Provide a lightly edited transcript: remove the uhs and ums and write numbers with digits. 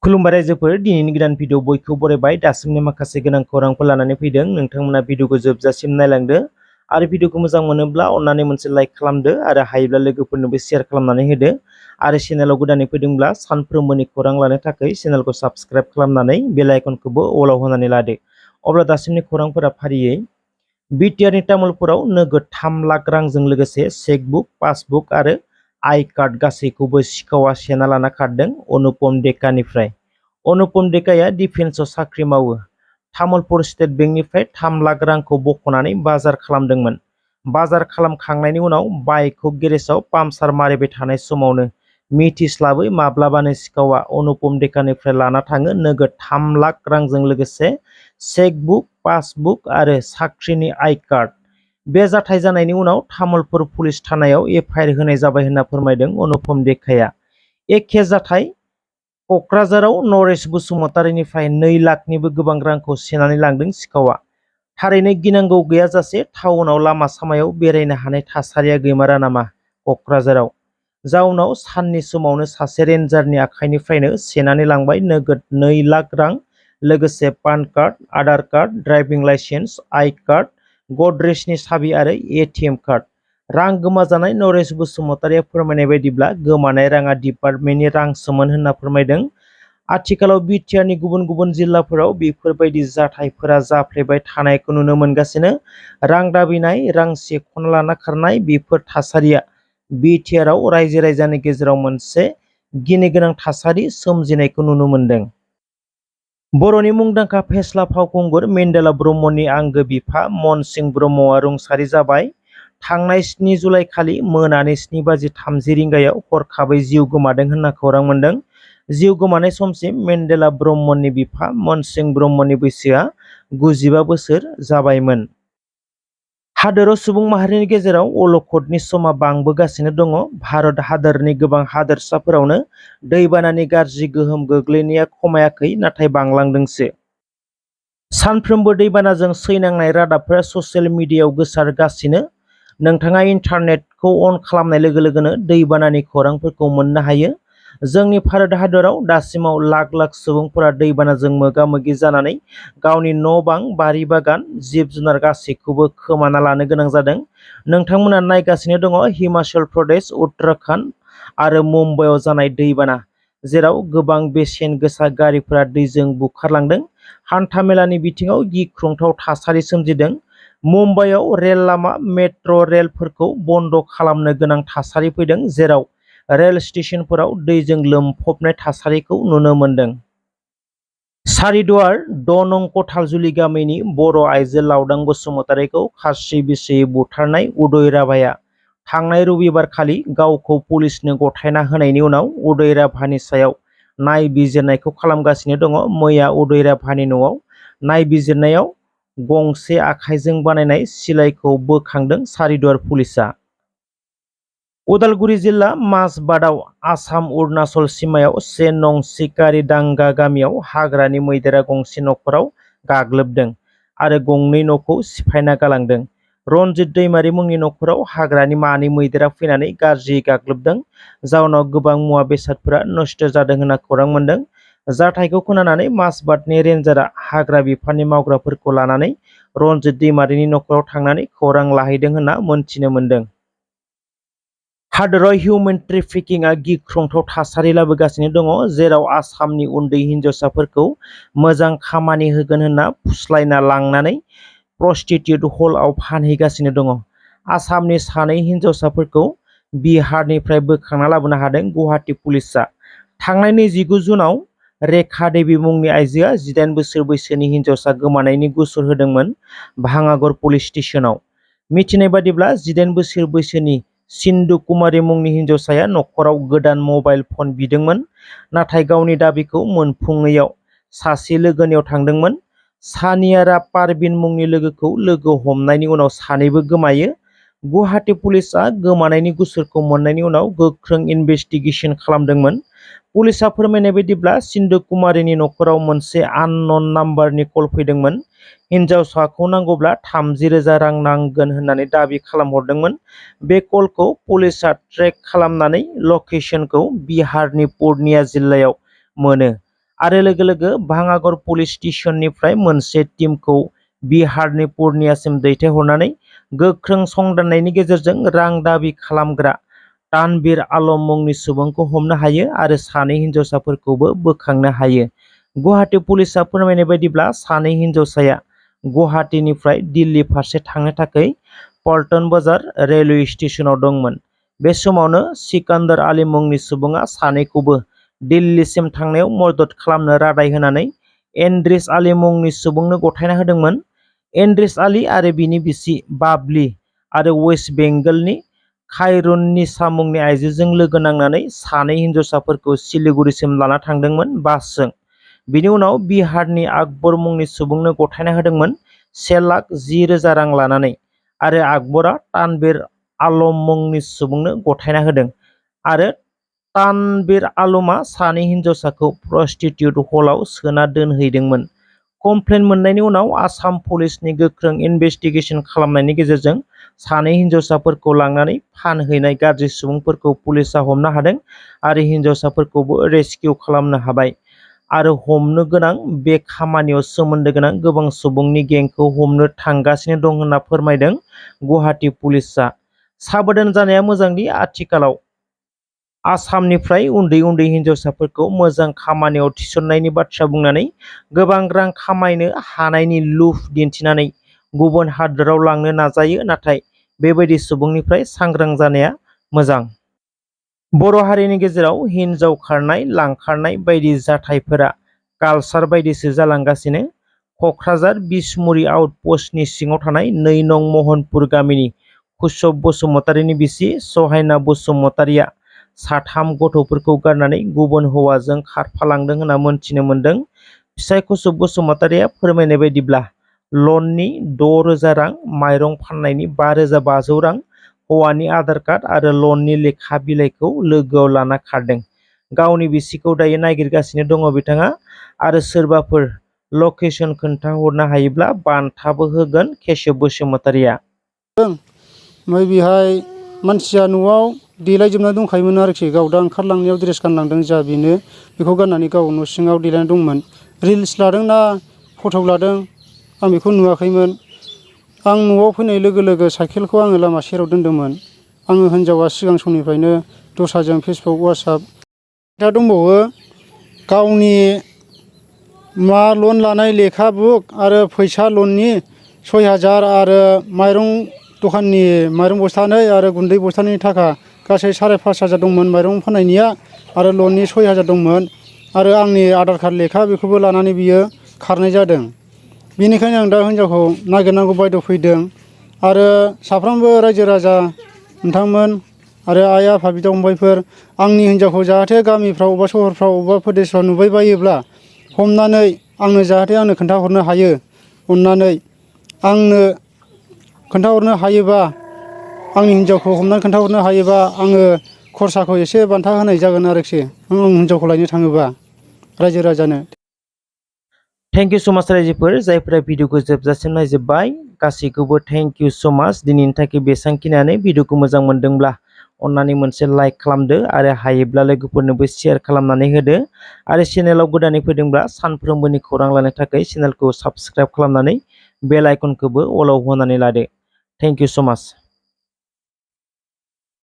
खुलुमबाय रायजोफोर, दिनैनि गोदान भिडिअ बयखौ बरायबाय। दासिमनि माखासे गोनां खौरांफोर लानानै फैदों। नोंथांमोना भिडिअखौ जोबजासिम नायलांदो आरो भिडिअखौ मोजां मोनोब्ला अन्नानै मोनसे लाइक खालामदो आरो हायोब्ला लोगोफोरनोबो शेयार खालामनानै होदो आरो चेनेलाव गोदानै फैदोंब्ला सानफ्रोमबोनि खौरां लानो थाखाय चेनेलखौ साबस्क्राइब खालामनानै बेल आइकनखौबो अलाव होनानै लादो। अब्ला दासिमनि खौरांफोरा फारियै बिटिआरनि तामुलपुराव नोगोद 3 लाख रांजों लोगोसे चेकबुक, पासबुक आरो आई कार्ड गासैखौबो सिखावा सेना लाना खारदों अनुपम डेकानिफ्राय। अनुपम डेकाया डिफेन्सआव साख्रि मावो। तामुलपुर स्टेट बेंकनिफ्राय 3 लाख रांखौ बख'नानै बाजार खालामदोंमोन। बाजार खालामखांनायनि उनाव बाइकखौ गेरेजाव पाम्पसार मारिबाय थानाय समावनो मिथिस्लाबै माब्लाबानो सिखावा अनुपम डेकानिफ्राय लाना थाङो नोगोद 3 लाख रांजों लोगोसे चेकबुक, पासबुक आरो साख्रिनि आई कार्ड। बे जाथाय जानायनि उनाव तामुलपुर पुलिस थानायाव एफआईआर होनाय जाबाय होनना फोरमायदों अनुपम डेकाया। एखे जाथाय क'क्राझाराव नरेश बसुमतारीनिफ्राय 2 लाखनिबो गोबां रांखौ सेनानै लांदों सिखावा। थारैनो गिनांगौ गैयाजासे टाउनाव लामा सामायाव बेरायनो हानाय थासारिया गैमारा नामा क'क्राझाराव? जाउनाव साननि समावनो सासे रेन्जारनि आखाइनिफ्रायनो सेनानै लांबाय नोगोद 2 लाख रां लोगोसे PAN card, Aadhaar card, driving licence, I card, गड्रेजनि साबि आरो एटिएम कार्ड। रां गोमाजानाय नरेश बसुमतारीया फोरमायनाय बायदिब्ला गोमानाय राङा डिपार्टमेन्टनि रांसोमोन होनना फोरमायदों। आथिखालाव बिटिआरनि गुबुन गुबुन जिल्लाफोराव बेफोरबायदि जाथायफोरा जाफ्लेबाय थानायखौ नुनो मोनगासिनो। रां दाबिनाय, रां सेख'ना लाना खारनाय बेफोर थासारिया बिटिआरआव रायजो राजानि गेजेराव मोनसे गिनो गोनां थासारि सोमजिनायखौ नुनो मोनदों। बर'नि मुंदांखा फेस्ला फावखुंगुर मेन्देला ब्रह्मनि आंगो बिफा मनसिं ब्रह्मआ रुंसारि जाबाय। थांनाय 7 जुलाइ खालि मोनानि 7:30 रिंगायाव हरखाबै जिउ गोमादों होनना खौरां मोनदों। जिउ गोमानाय समसिम मेन्देला ब्रह्मनि बिफा मनसिं ब्रह्मनि बैसोआ 95 बोसोर जाबायमोन। हादोराव सुबुं माहारिनि गेजेराव अलखदनि समा बांबोगासिनो दङ। भारत हादरनि गोबां हादोरसाफोरावनो दैबानानि गाज्रि गोहोम गोग्लैनाया खमायाखै नाथाय बांलांदोंसो। सानफ्रोमबो दैबानाजों सैनांनाय रादाबफोरा ससियेल मिडियायाव गोसारगासिनो। नोंथाङा इन्टारनेटखौ अन खालामनाय लोगो लोगोनो दैबानानि खौरांफोरखौ मोननो हायो। जोंनि भारत हादराव दासिमाव लाख लाख सुबुंफोरा दैबानाजों मोगा-मोगि जानानै गावनि न'-बां, बारि बागान, जिब-जुनार गासैखौबो खोमाना लानो गोनां जादों। नोंथांमोना नायगासिनो दङ हिमाचल प्रदेश, उत्तराखन्ड आरो मुम्बाइआव जानाय दैबाना, जेराव गोबां बेसेन गोसा गारिफोरा दैजों बुखारलांदों। हान्थामेलानि बिथिङाव गिख्रंथाव थासारि सोमजिदों। मुम्बाइआव रेल लामा, मेट्र' रेलफोरखौ बन्द' खालामनो गोनां थासारि फैदों, जेराव रेल स्टेशनफोराव दैजों लोमफबनाय थासारिखौ नुनो मोनदों। सारिदुवार 6 नं कथालजुलि गामिनि बर' आइजो लावदां बसुमतारीखौ खास्रि बिस्रियै बुथारनाय उदय राभाया थांनाय रबिबार खालि गावखौ पुलिसनो गथायना होनायनि उनाव उदय राभानि सायाव नायबिजिरनायखौ खालामगासिनो दङ। मैया उदय राभानि न'आव नायबिजिरनायाव गंसे आखाइजों बानायनाय सिलाइखौ बोखांदों सारिदुवार पुलिसआ। उदालगुरि जिल्ला माजबाटआव आसाम-अरुनाचल सिमायाव 1 नं सिकारि दांगा गामियाव हाग्रानि मैदेरा गंसे नखराव गाग्लोबदों आरो गंनै न'खौ सिफायना गालांदों। रनजित दैमारि मुंनि नखराव हाग्रानि मानै मैदेरा फैनानै गाज्रियै गाग्लोबदों, जाउनाव गोबां मुवा बेसादफोरा नष्ट जादों होनना खौरां मोनदों। जाथायखौ खोनानानै माजबाटनि रेन्जारआ हाग्रा बिफाननि मावग्राफोरखौ लानानै रनजित दैमारिनि नखराव थांनानै खौरां लाहैदों होनना मोनथिनो मोनदों। हादोराव हिउमेन ट्रेफिकिंआ गिख्रंथाव थासारि लाबोगासिनो दङ, जेराव आसामनि उन्दै हिनजावसाफोरखौ मोजां खामानि होगोन होनना फुस्लायना लांनानै प्रस्टिट्युट हलआव फानहैगासिनो दङ। आसामनि 2 हिनजावसाफोरखौ बिहारनिफ्राय बोखांना लाबोनो हादों गुवाहाटी पुलिसआ। थांनाय 29 जुनाव रेखा देबी मुंनि आइजोआ 18 बोसोर बैसोनि हिनजावसा गोमानायनि गुसुर होदोंमोन भांगाघर पुलिस स्टेशनाव। मिथिनाय बादिब्ला 18 बोसोर बैसोनि सिन्धु कुमारी मुंनि हिनजावसाया नखराव गोदान मबाइल फन बिदोंमोन, नाथाय गावनि दाबिखौ मोनफुङैयाव सासे लोगोनियाव थांदोंमोन। सानियारा पारभिन मुंनि लोगोखौ लोगो हमनायनि उनाव सानैबो गोमायो। गुवाहाटी पुलिसआ गोमानायनि गुसुरखौ मोननायनि उनाव गोख्रों इनभेस्टिगेसन खालामदोंमोन। पुलिसआ फोरमायनाय बायदिब्ला सिन्धु कुमारीनि नखराव मोनसे आननन नाम्बारनि कल फैदोंमोन। हिनजावसाखौ नांगौब्ला 30,000 रां नांगोन होननानै दाबि खालामहरदोंमोन। बे कलखौ पुलिसआ ट्रेक खालामनानै लकेशनखौ बिहारनि पूर्णिया जिल्लायाव मोनो आरो लोगो लोगो भांगाघर पुलिस स्टेशननिफ्राय मोनसे टीमखौ बिहारनि पूर्णियासिम दैथायहरनानै गोख्रों संदाननायनि गेजेरजों रां दाबि खालामग्रा तानवीर आलम मुंनि सुबुंखौ हमनो हायो आरो सानै हिनजावसाफोरखौबो बोखांनो हायो। गुवाहाटी पुलिसा फोरमायनाय बायदिब्ला सानै हिनजावसाया गुवाहाटीनिफ्राय दिल्ली फारसे थांनो थाखाय पल्टन बाजार रेलवे स्टेशनाव दंमोन। बे समावनो सिकंदर आली मुंनि सुबुङा सानैखौबो दिल्लीसिम थांनायाव मदद खालामनो रादाय होनानै एन्ड्रिस आली मुंनि सुबुंनो गथायना होदोंमोन। एन्ड्रिस आली आरो बिनि बिसि बाबली आरो वेस्ट बेंगलनि खायरुन्निसा मुंनि आइजोजों लोगो नांनानै सानै हिनजावसाफोरखौ सिलिगुरिसिम लाना थांदोंमोन बासजों। बिनि उनाव बिहारनि आकबर मुंनि सुबुंनो गथायना होदोंमोन 1,10,000 रां लानानै आरो आकबरा तानवीर आलम मुंनि सुबुंनो गथायना होदों आरो तानवीर आलमआ सानै हिनजावसाखौ प्रस्टिट्युट हलाव सोना दोनहैदोंमोन। कमप्लेन मोननायनि उनाव आसाम पुलिसनि गोख्रों इनभेस्टिगेशन खालामनायनि गेजेरजों सानै हिनजावसाफोरखौ लांनानै फानहैनाय गाज्रि सुबुंफोरखौ पुलिसा हमनो हादों आरो हिनजावसाफोरखौबो रेस्किउ खालामनो हाबाय आरो हमनो गोनां बे खामानियाव सोमोन्दो गोनां गोबां सुबुंनि गेंखौ हमनो थांगासिनो दं होनना फोरमायदों गुवाहाटी पुलिसा। साबधान जानाया मोजांदि आथिखालाव आसामनिफ्राय उन्दै उन्दै हिनजावसाफोरखौ मोजां खामानियाव थिसननायनि बाथ्रा बुंनानै गोबां रां खामायनो हानायनि लुफ दिन्थिनानै गुबुन हादोराव लांनो नाजायो, नाथाय बेबायदि सुबुंनिफ्राय सांग्रां जानाया मोजां। बर' हारिनि गेजेराव हिनजाव खारनाय लांखारनाय बायदि जाथायफोरा कालसार बायदिसो जालांगासिनो। कक्राझार बिसमुरि आउटपस्टनि सिङाव थानाय 2 नं महनपुर गामिनि कुसुम बसुमतारीनि बिसि सहायना बसुमतारीया 3 गथ'फोरखौ गारनानै गुबुन हौवाजों खारफालांदों होनना मोनथिनो मोन्दों। फिसाय कुसुम बसुमतारीया फोरमायनाय बायदिब्ला लननि 6,000 रां, माइरं फाननायनि 5,500 रां, हौवानि आधार कार्ड आरो लननि लेखा बिलाइखौ लोगोआव लाना खारदों। गावनि बिसिखौ दायो नागिरगासिनो दङ बिथाङा आरो सोरबाफोर लकेशन खोन्थाहरनो हायोब्ला बान्थाबो होगोन केशव बसुमतारीया। ओमफ्राय बेहाय मानसिया न'आव देलायजोबना दंखायोमोन आरोखि। गाव दा ओंखारलांनायाव ड्रेस गानलांदों जा बेनो बेखौ गाननानै गाव न' सिङाव देलायना दंमोन। रिल्स लादों ना फट' लादों आं बेखौ नुवाखैमोन। आं न'आव फैनाय लोगो लोगो साइकेलखौ आङो लामा सेराव दोनदोंमोन। आङो हिनजावा सिगां समनिफ्रायनो दस्राजों फेसबुक वाट्सएप दा दंबावो। गावनि लन लानाय लेखा बुक आरो फैसा लननि 6,000 आरो माइरं दखाननि माइरं बस्थानै आरो गुन्दै बस्थानैनि थाखा गासै 5,500 दंमोन माइरं फाननायनिया आरो लननि 6,000 दंमोन आरो आंनि आधार कार्ड लेखा बेखौबो लानानै बियो खारनाय जादों। बेनिखायनो आं दा हिनजावखौ नागिरनांगौ बायद' फैदों आरो साफ्रोमबो रायजो राजा नोंथांमोन आरो आइ आफा बिदा फंबायफोर आंनि हिनजावखौ जाहाथे गामिफ्राव अबेबा सहरफ्राव अबेबा प्रदेशफ्राव नुबाय बायोब्ला हमनानै आंनो जाहाथे आंनो खोन्थाहरनो हायो। अननानै आंनो खोन्थाहरनो हायोबा आंनि हिनजावखौ हमनानै खोन्थाहरनो हायोबा आङो खरसाखौ एसे बान्था होनाय जागोन आरोखि आं हिनजावखौ लायनो थाङोबा रायजो राजानो। थेंक इउ सो माच रायजोफोर जायफोरा भिडिअखौ जोबजासिम नायजोब्बाय गासैखौबो थेंक इउ सो माच। दिनैनि थाखाय बेसांखिनियानो। भिडिअखौ मोजां मोनदोंब्ला अन्नानै मोनसे लाइक खालामदो आरो हायोब्ला लोगोफोरनोबो शेयार खालामनानै होदो आरो चेनेलाव गोदानै फैदोंब्ला सानफ्रोमबोनि खौरां लानो थाखाय चेनेलखौ साबस्क्राइब खालामनानै बेल आइकनखौबो अलाव होनानै लादो। थेंक इउ सो माच।